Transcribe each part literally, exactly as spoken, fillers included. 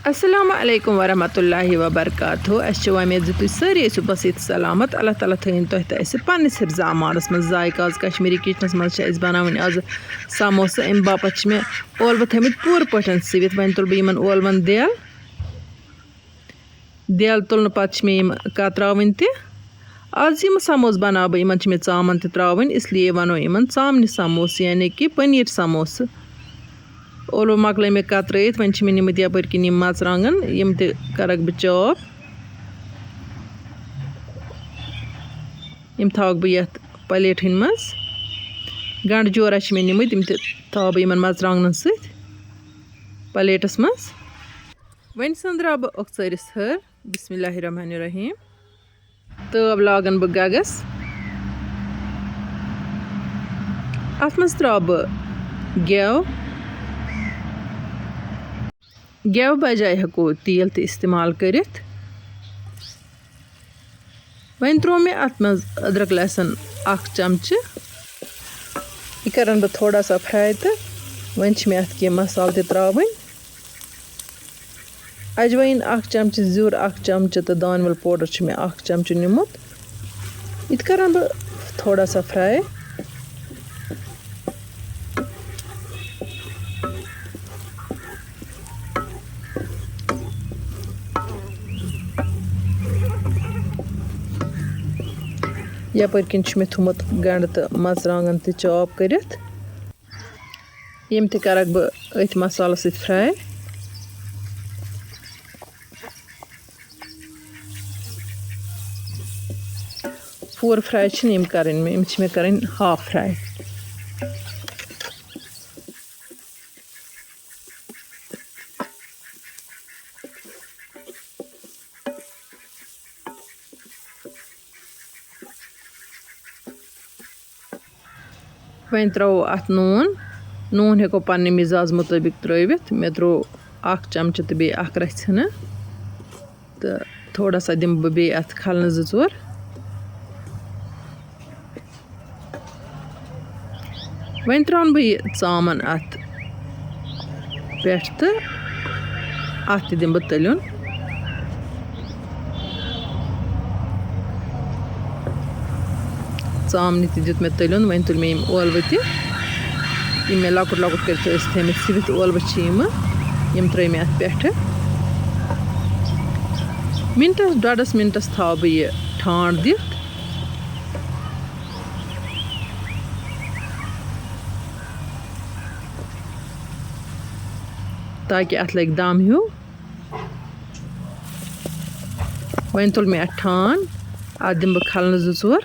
السلام علیکم ورحمۃ اللہ وبرکاتہ۔ اَسہِ چھِ وۄمید زِ تُہۍ سٲری ٲسِو بصیت سلامت۔ اللہ تعالیٰ تھٲیِن تۄہہِ تہٕ اَسہِ پنٛنِس حفظ امانَس منٛز۔ ذایقہ آز کشمیٖری کچنَس منٛز چھِ اَسہِ بَناوٕنۍ آز سموسہٕ۔ اَمہِ باپَتھ چھِ مےٚ ٲلوٕ تھٲیمٕتۍ پوٗرٕ پٲٹھۍ سِوِتھ۔ وۄنۍ تُلہٕ بہٕ یِمَن ٲلوَن دٮ۪ل۔ دٮ۪ل تُلنہٕ پَتہٕ چھِ مےٚ یِم کتراوٕنۍ تہِ۔ آز یِم سموسہٕ بناوٕ بہٕ، یِمن چھِ مےٚ ژامن تہِ تراوٕنۍ، اس لیے وَنو یِمن ژامنہِ سموسہٕ، یعنی کہِ پنیر سموسہٕ۔ ٲلوٕ مۄکلٲے مےٚ کترٲیِتھ، وۄنۍ چھِ مےٚ نِمٕتۍ یپٲرۍ کِنۍ یِم مرژٕوانٛگن، یِم تہِ کرکھ بہٕ chop۔ یِم تھاوکھ بہٕ یتھ پلیٹن منٛز۔ گنڈٕ جورا چھِ مےٚ نِمٕتۍ، تِم تہِ تھاوٕ بہٕ یِمن مرژٕوانٛگنن سۭتۍ پلیٹس منٛز۔ وۄنۍ سٔنٛدراو بہٕ ٲخژٲرِس ہَر۔ بسم اللہ الرحمن الرحیم۔ تٲو لاگن بہٕ گگس۔ اتھ منٛز تراوٕ بہٕ گٮ۪و۔ گٮ۪و بجایہِ ہٮ۪کو تیٖل تہِ استعمال کٔرِتھ۔ وۄنۍ ترٛوو مےٚ اتھ منٛز أدرکھ لہسن اکھ چمچہٕ۔ یہِ کرن بہٕ تھوڑا سا fry تہٕ وۄنۍ چھِ مےٚ اتھ کینٛہہ مسالہٕ تہِ ترٛاوٕنۍ۔ اجوٲیِن اکھ چمچہٕ، زیُر اکھ چمچہٕ تہٕ دانہِ وَل powder چھُ مےٚ اکھ چمچہٕ نیُمُت۔ یہِ تہِ کرن بہٕ تھوڑا سا fry۔ یپٲرۍ کِنۍ چھُ مےٚ تھوٚمُت گنڈٕ تہٕ مرژٕوانٛگن تہِ chop کٔرِتھ۔ یِم تہِ کرکھ بہٕ أتھۍ مسالس سۭتۍ fry۔ پوٗرٕ fry چھِنہٕ یِم کرٕنۍ مےٚ، یِم چھِ مےٚ کرٕنۍ half fry۔ وۄنۍ ترٛاوو اَتھ نوٗن۔ نوٗن ہٮ۪کو پنٛنہِ مِزاز مُطٲبِق ترٛٲوِتھ۔ مےٚ ترٛوو اَکھ چمچہٕ تہٕ بیٚیہِ اَکھ رَژھِ ہنا۔ تہٕ تھوڑا سا دِمہٕ بہٕ بیٚیہِ اَتھ کھلنہٕ زٕ ژور۔ وۄنۍ ترٛاوَن بہٕ یہِ ژامَن اَتھ پٮ۪ٹھ تہٕ اَتھ تہِ دِمہٕ بہٕ تٔلیُن۔ ژامنہِ تہِ دیُت مےٚ تٔلیُن، وۄنۍ تُلۍ مےٚ یِم ٲلوٕ تہِ، یِم مےٚ لۄکُٹ لۄکُٹ کٔرِتھ ٲسۍ تھٲیمٕتۍ سِوِتھ ٲلوٕ چھِ یِمہٕ، یِم ترٛٲے مےٚ اَتھ پٮ۪ٹھٕ۔ مِنٹَس، ڈۄڈَس مِنٹَس تھاوٕ بہٕ یہِ ٹھانٛڈ دِتھ، تاکہِ اَتھ لَگہِ دَم ہیوٗ۔ وۄنۍ تُل مےٚ اَتھ ٹھانٛڈ، اَتھ دِمہٕ بہٕ کھلنہٕ زٕ ژور۔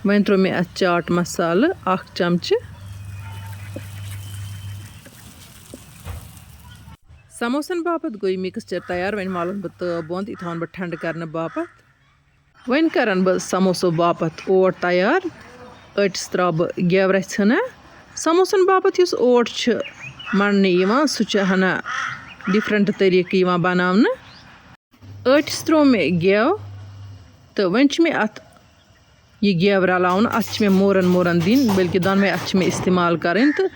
وۄنۍ ترٛوو مےٚ اَتھ چاٹ مسالہٕ اَکھ چمچہٕ۔ سموسن باپتھ گوٚو یہِ mixture تیار۔ وۄنۍ والَن بہٕ تٲو بۄن تہٕ یہِ تھاوَن بہٕ ٹھنٛڈٕ کرنہٕ باپتھ۔ وۄنۍ کرن بہٕ سموسو باپتھ اوٹ تیار۔ ٲٹِس تراوٕ بہٕ گٮ۪و رژھِ ہنا۔ سموسن باپتھ یُس اوٹ چھُ منڈنہٕ یِوان، سُہ چھُ ہنا different طریٖقہٕ یِوان بناونہٕ۔ ٲٹِس تروو مےٚ گٮ۪و تہٕ وۄنۍ چھُ مےٚ اَتھ یہِ گٮ۪و رلاوُن۔ اَتھ چھِ مےٚ مورن مورن دِنۍ، بلکہِ دۄنوَے اَتھٕ چھِ مےٚ استعمال کرٕنۍ تہٕ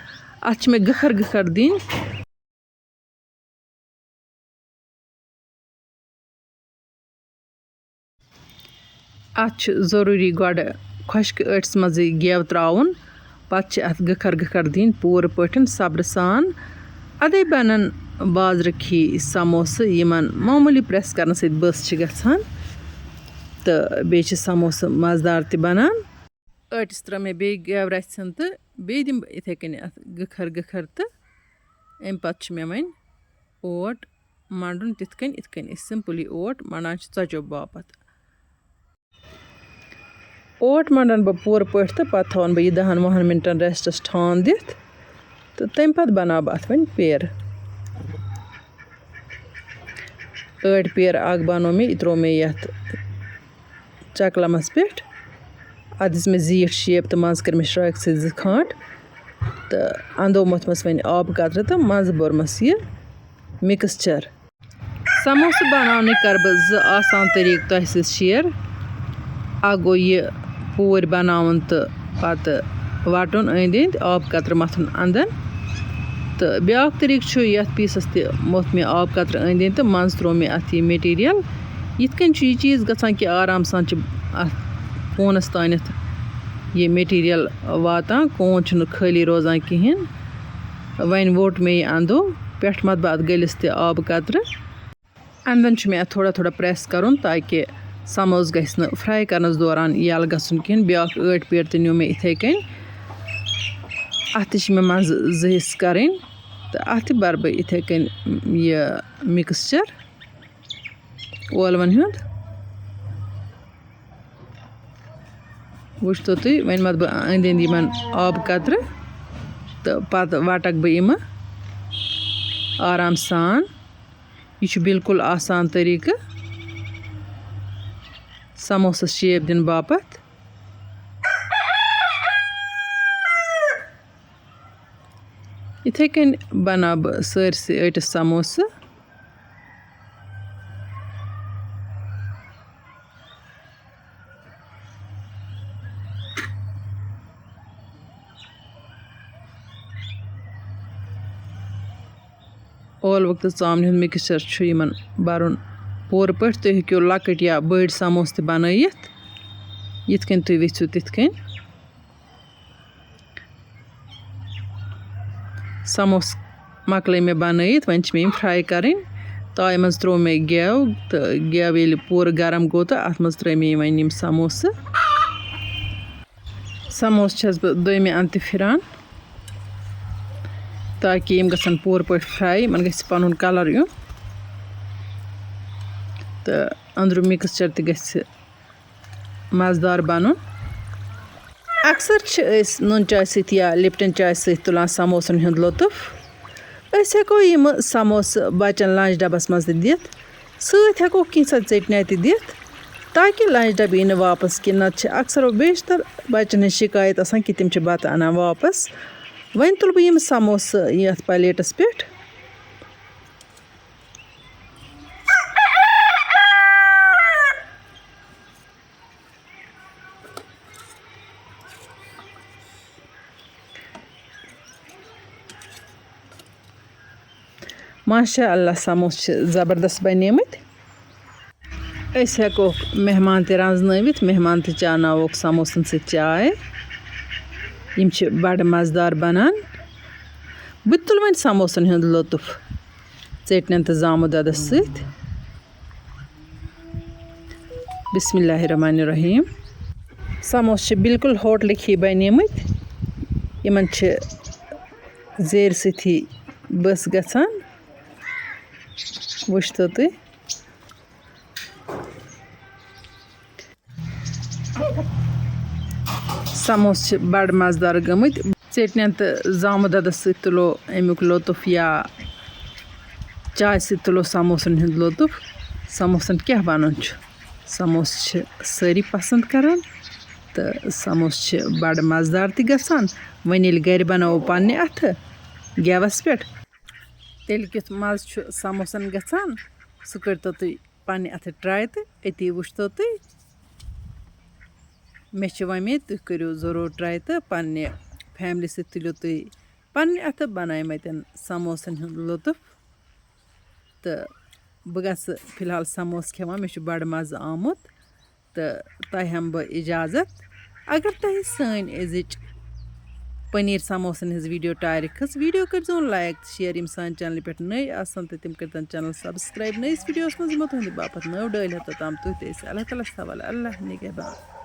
اَتھ چھِ مےٚ گٕکھر گٕکھر دِنۍ۔ اَتھ چھُ ضروٗری گۄڈٕ خۄشکہِ ٲٹِس منٛزٕے گٮ۪و ترٛاوُن، پَتہٕ چھِ اَتھ گٕکھر گٕکھر دِنۍ پوٗرٕ پٲٹھۍ صبرٕ سان۔ اَدَے بَنَن بازرٕکۍ ہی سموسہٕ، یِمَن معموٗلی press کرنہٕ سۭتۍ بٔس چھِ گژھان تہٕ بیٚیہِ چھِ سموسہٕ مَزٕدار تہِ بَنان۔ ٲٹِس ترٛٲو مےٚ بیٚیہِ گٮ۪و رَژھِ ہن تہٕ بیٚیہِ دِمہٕ بہٕ یِتھَے کٔنۍ اَتھ گٕکھر گٕکھر تہٕ اَمہِ پَتہٕ چھُ مےٚ وۄنۍ اوٹ منٛڈُن تِتھ کٔنۍ، یِتھ کٔنۍ أسۍ simply اوٹ منٛڈان چھِ ژۄچو باپتھ۔ اوٹ منٛڈَن بہٕ پوٗرٕ پٲٹھۍ تہٕ پَتہٕ تھاوَن بہٕ یہِ دَہَن وُہَن مِنٹَن restس ٹھانٛڈ دِتھ تہٕ تَمہِ پَتہٕ بَناوٕ بہٕ اَتھ وۄنۍ پیرٕ۔ ٲٹۍ پیرٕ اَکھ بَنوو مےٚ، یہِ ترٛوو مےٚ یَتھ چکلمس پٮ۪ٹھ۔ اَتھ دِژ مےٚ زیٖٹھ shape تہٕ منٛزٕ کٔر مےٚ شرٛاکہِ سۭتۍ زٕ کھانٛٹ تہٕ اَندو موٚتھمَس وۄنۍ آبہٕ قطرٕ تہٕ منٛزٕ بوٚرمَس یہِ mixture۔ سموسہٕ بناونٕکۍ کَرٕ بہٕ زٕ آسان طریٖقہٕ تۄہہِ سۭتۍ share۔ اَکھ گوٚو یہِ پوٗرۍ بناوُن تہٕ پَتہٕ وَٹُن أنٛدۍ أنٛدۍ، آبہٕ قطرٕ مَتھُن اَندَن۔ تہٕ بیٛاکھ طریٖقہٕ چھُ یَتھ پیٖسَس تہِ موٚتھ مےٚ آب قطرٕ أنٛدۍ أنٛدۍ تہٕ منٛزٕ ترٛوو مےٚ اَتھ یہِ material۔ یِتھ کٔنۍ چھُ یہِ چیٖز گژھان کہِ آرام سان چھِ اَتھ کوٗنَس تانٮ۪تھ یہِ material واتان، کوٗن چھُنہٕ خٲلی روزان کِہیٖنۍ۔ وۄنۍ ووٚٹ مےٚ یہِ اَندو، پٮ۪ٹھ مَتہٕ بہٕ اَتھ گٔلِس تہِ آبہٕ قطرٕ۔ اَندَن چھُ مےٚ اَتھ تھوڑا تھوڑا press کَرُن، تاکہِ سَموس گژھِ نہٕ fry کَرنَس دوران یَلہٕ گژھُن کِہیٖنۍ۔ بیٛاکھ ٲٹۍ پیٖٹ تہِ نیوٗ مےٚ یِتھَے کٔنۍ۔ اَتھ تہِ چھِ مےٚ منٛزٕ زٕ حِصہٕ کَرٕنۍ، تہٕ اَتھ تہِ بَرٕ بہٕ یِتھَے کٔنۍ یہِ mixture ٲلوَن ہُنٛد۔ وٕچھتو تُہۍ، وۄنۍ مَتہٕ بہٕ أنٛدۍ أنٛدۍ یِمَن آبہٕ قطرٕ، تہٕ پَتہٕ وَٹَکھ بہٕ یِمہٕ آرام سان۔ یہِ چھُ بالکل آسان طریٖقہٕ سموسَس shape دِنہٕ باپتھ۔ یِتھَے کٔنۍ بَناو بہٕ سٲرسٕے ٲٹِس سموسہٕ۔ ٲلوُک تہٕ ژامنہِ ہُنٛد mixture چھُ یِمَن بَرُن پوٗرٕ پٲٹھۍ۔ تُہۍ ہیٚکِو لۄکٕٹۍ یا بٔڑۍ سموس تہِ بَنٲیِتھ، یِتھ کٔنۍ تُہۍ یَژھِو تِتھ کٔنۍ۔ سموس مۄکلٲے مےٚ بَنٲیِتھ، وۄنۍ چھِ مےٚ یِم fry کَرٕنۍ۔ تایہِ منٛز ترٛوو مےٚ گٮ۪و، تہٕ گٮ۪و ییٚلہِ پوٗرٕ گرم گوٚو، تہٕ اَتھ منٛز ترٛٲے مےٚ یِم وۄنۍ یِم سموسہٕ۔ سموس چھَس بہٕ دوٚیمہِ اَندٕ تہِ پھِران، تاکہِ یِم گژھن پوٗرٕ پٲٹھۍ fry، یِمَن گژھِ پَنُن colour یُن، تہٕ أنٛدرِم mixture تہِ گژھِ مَزٕدار بَنُن۔ اکثر چھِ أسۍ نُن چاے سۭتۍ یا لِپٹَن چاے سۭتۍ تُلان سموسَن ہُنٛد لطف۔ أسۍ ہٮ۪کو یِمہٕ سموسہٕ بَچَن lunch ڈَبَس منٛز تہِ دِتھ، سۭتۍ ہٮ۪کو کینٛژھا ژیٚٹنہِ تہِ دِتھ، تاکہِ lunch ڈَبہٕ یی نہٕ واپَس کینٛہہ۔ نَتہٕ چھِ اکثر و بیشتر بَچَن ہٕنٛز شِکایت آسان کہِ تِم چھِ بَتہٕ اَنان واپَس۔ وۄنۍ تُلہٕ بہٕ یِم سموسہٕ یَتھ plateس پٮ۪ٹھ۔ ماشاء اللہ، سموس چھِ زبردست بنیمٕتۍ۔ أسۍ ہٮ۪کوکھ مہمان تہِ رنٛزنٲوِتھ، مہمان تہِ چاوناووکھ سموسن سۭتۍ چاے۔ یِم چھِ بڑٕ مزٕدار بنان۔ بہٕ تہِ تُلہٕ وۄنۍ سموسن ہُنٛد لطف ژیٹنٮ۪ن تہٕ زامہٕ دۄدس سۭتۍ۔ بسم اللہ الرحمن الرحیم۔ سموس چھِ بالکل ہوٹلٕکۍ ہی بنیمٕتۍ۔ یِمن چھِ زیرِ سۭتی بٔس گژھان۔ وٕچھتو تُہۍ۔ سموس چھِ بڑٕ مزٕدار گٔمٕتۍ۔ ژیٹنٮ۪ن تہٕ زامہٕ دۄدس سۭتۍ تُلو امیُک لطف، یا چایہِ سۭتۍ تُلو سموسن ہُنٛد لطف۔ سموسن کیٛاہ وَنُن چھُ، سموس چھِ سٲری پسنٛد کران تہٕ سموس چھِ بڑٕ مزٕدار تہِ گژھان۔ وۄنۍ ییٚلہِ گرِ بناوو پننہِ اَتھٕ گیوَس پٮ۪ٹھ، تیٚلہِ کیُتھ مزٕ چھُ سموسن گژھان، سُہ کٔرۍتو تُہۍ پننہِ اَتھٕ try تہٕ أتی وٕچھتو تُہۍ۔ مےٚ چھِ وۄمید تُہۍ کٔرِو ضروٗر try تہٕ پننہِ family سۭتۍ تُلِو تُہۍ پننہِ اَتھٕ بنٲومٕتٮ۪ن سموسن ہُنٛد لطف۔ تہٕ بہٕ گژھٕ فی الحال سموس کھٮ۪وان، مےٚ چھُ بڑٕ مزٕ آمُت۔ تہٕ تۄہہِ ہٮ۪مہٕ بہٕ اجازت۔ اگر تۄہہِ سٲنۍ أزِچ پنیر سموسن ہٕنٛز video ٹارِ کھٔژ، video کٔرۍزیون like تہٕ share۔ یِم سانہِ channel پٮ۪ٹھ نٔے آسن تہٕ تِم کٔرۍتن channel subscribe۔ نٔیِس videoس منٛز یِمو تُہنٛدِ باپتھ نٔو ڈٲلۍ ہٮ۪تھ، توٚتام تُہۍ تہٕ أسۍ۔ اللہ تعالیٰ ہس حوالہٕ۔ اللہ نگہبان۔